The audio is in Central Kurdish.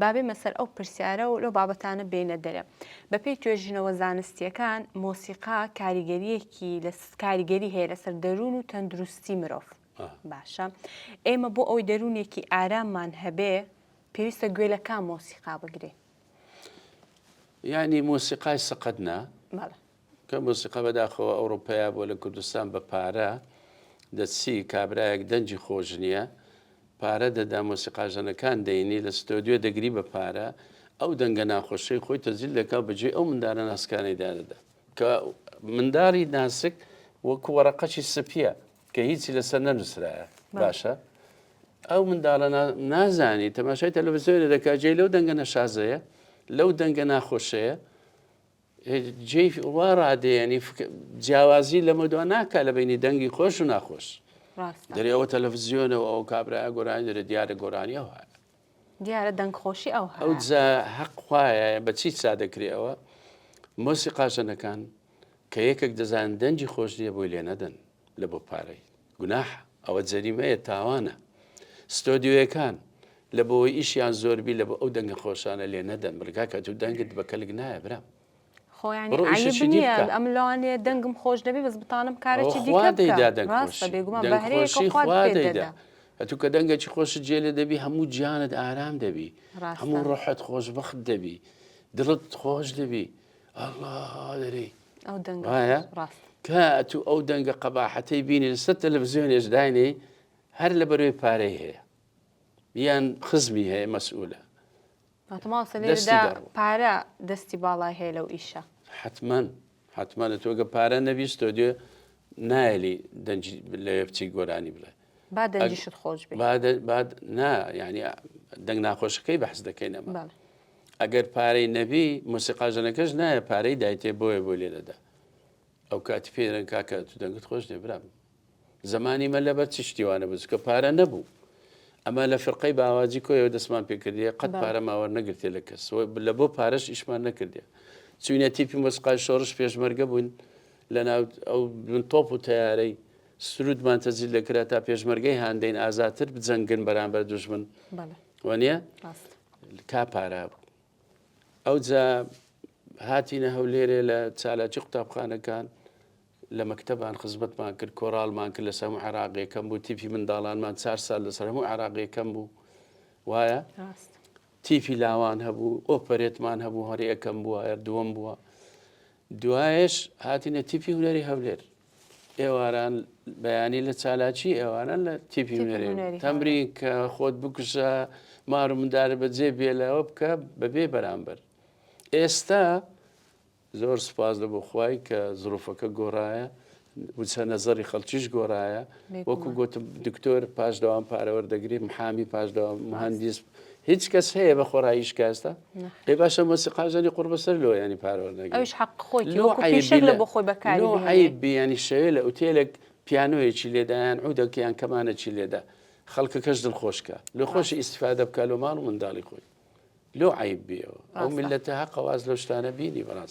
با بێمە سەر ئەو پرسیارە و لەو بابەتانە بێینە دەرێ. بەپێی توێژینەوە زانستییەکان مۆسیقا کاریگەرییەکی لە کاریگەری هەیە لەسەر دەروون و تەندروستی مرۆڤ. باشە ئێمە بۆ ئەوەی دەروونێکی ئاراممان هەبێ پێویستە گوێ لە کام مۆسیقا بگرین؟ یانی مۆسیقای سەقەت نا؟ بەڵێ. کە مۆسیقا بەداخەوە ئەوڕۆ پەیا بووە لە کوردستان بە پارە دەچی کابرایەک دەنگی خۆش نییە پارە دەدا مۆسیقاژەنەکان دەینی لە ستۆدیۆ دەگری بە پارە ئەو دەنگە ناخۆشەی خۆی تەجیل دەکا و بەجێی ئەو مندارە ناسکانەی دادەدا کە منداری ناسک وەکو وەرەقەکی سپیە کە هیچی لەسەر نەنووسرایە باشە ئەو منداڵە نازانی تەماشای تەلەڤزیۆنە دەکات جێی لەو دەنگە نەشازەیە لەو دەنگە ناخۆشەیە جێی وا ڕادەیەنی جیاوازی لەمە دوا ناکا لە بینی دەنگی خۆش و ناخۆش دەرێ ئەوە تەلەڤزیۆنە و ئەو کابرا گۆرانی دەرێ دیارە گۆرانی ئەو هەیە دیارە دەنگ خۆشی ئەو ئەو جا حەق خوایە بەچی چا دەکرێ ئەوە مۆسیقاژەنەکان کە یەکێک دەزان دەنگی خۆش نییە بۆی لێ نەدەن لە بۆ پارەی گوناحە ئەوە جەریمەیە تاوانە ستۆدیۆیەکان لە بۆی ئیشیان زۆربی لە بۆ ئەو دەنگە خۆشانە لێ نەدەن بڵێ کاکە تو دەنگت بە کەلک نایە برام خۆیانی بڕۆ عەیب ئیشێکی دی نییە بکە. ئەم لەوانەیە دەنگم خۆش نەبێ بەس بتانم ئەوە کارێکی خوا دیکە دەیدا بکەم دەنگ ڕاستە خۆشی بێگومان دەنگ بەهرەیەکە خۆشی خوات خوا پێت دەیدا دەدا ئەتوو کە دەنگێکی خۆشت جێ لێ دەبی هەموو گیانت ئارام دەبی ڕاستە هەموو ڕۆحت خۆشبەخت دەبی دڵت خۆش دەبی ئەڵا دەرێی ئەو دەنگە وایە ڕاستە کە ئەتوو ئەو دەنگە قەباحەتەی بینی لەسەر تەلەڤزیۆنێش داینێی هەر لەبەرەوەی پارەی هەیە یان خزمی هەیە مەسئولە واتە مامۆستا دەستی لێرەدا دەڕوا. پارە دەستی باڵای هەیە لەو ئیشە. حەتمەن حەتمەن تۆ گە پارە نەبی ستۆدیۆ نایەلی دەنگی لەوێ بچی گۆرانی بڵێ با دەنگیشت خۆش بێ. با دە- با نا یعنی دەنگ ناخۆشەکەی بەحس دەکەین ئەمە بەڵێ. ئەگەر پارەی نەبی مۆسیقاژەنەکەش نایە پارەی دایتێ بۆیە بۆ لێ دەدا ئەو کاتی پێ دەڵێن کاکە تو دەنگت خۆش نیە برام زمانی مە لەبەر چ شتی وانە بوو چونکە پارە نەبوو ئەمە لە فرقەی باواجی کۆیەوە دەستمان پێکردیە قەت بەڵێ. پارەمان وەرنەگرتێ لە کەس و لە بۆ پارەش ئیشمان نەکردیە چوینە تیپی مۆسیقای شۆڕش پێشمەرگە بووین لە ناو ئەو بن تۆپ و تەیارەی سرودمان تەجیل دەکرا تا پێشمەرگەی هاندەین ئازاتر بجەنگن بەرامبەر دوژمن بەڵێ وەنیە ڕاست. کا پارە بوو ئەوجا هاتینە هەولێرێ لە چالاکی قوتابخانەکان لە مەکتەبان خزمەتمان کرد کۆراڵمان کرد لەسەر هەموو عێراق یەکەم بوو تیپی منداڵانمان چار سال لەسەر هەموو عێراق یەکەم بوو وایە ڕاست. تیپی لاوان هەبوو ئۆپەرێتمان هەبوو هەر یەکەم بووە هەر دووەم بووە دوایش هاتینە تیپی هونەری هەولێر ئێواران بەیانی لە چالاکی ئێواران لە تیپی تیپی هونەری هونەری هەولێر. تەمرین کە خۆت بکوژە مار و مندارە بەجێ بێلەوە بکە بەبێ بەرامبەر ئێستا زۆر سوپاس لە بۆ خوای کە زروفەکە گۆڕایە وچە نەزەری خەڵکیش گۆڕایە وەکو گوتم دکتۆر پاش دەوام پارە وەردەگری محامی پاش دەوام مهندیس هیچ کەس هەیە بە خۆڕاییش کە ئێستا ئێ باشە مۆسیقاژەنی قوڕ بەسەر لۆ ینی پارە وەرنەگری ئەویش حەق خۆیتی لۆ وەکو عەیب پیشەک بی لە لە بۆ خۆی بەکاری لۆ بهێنێ. عەیب بی ینی شەوێ لە ئوتێلێک پیانۆیەکی لێدا یان عودێک یان کەمانێکی لێدا خەڵکەکەش دڵخۆش کا لۆ خۆشی ڕاستە. ئیستیفادە بکا لۆ ماڵ و منداڵی خۆی لۆ عەیب بی ئەوە ئەو ڕاستە. میللەتە هەقە واز لەو شتانە بینی بەڕاستی.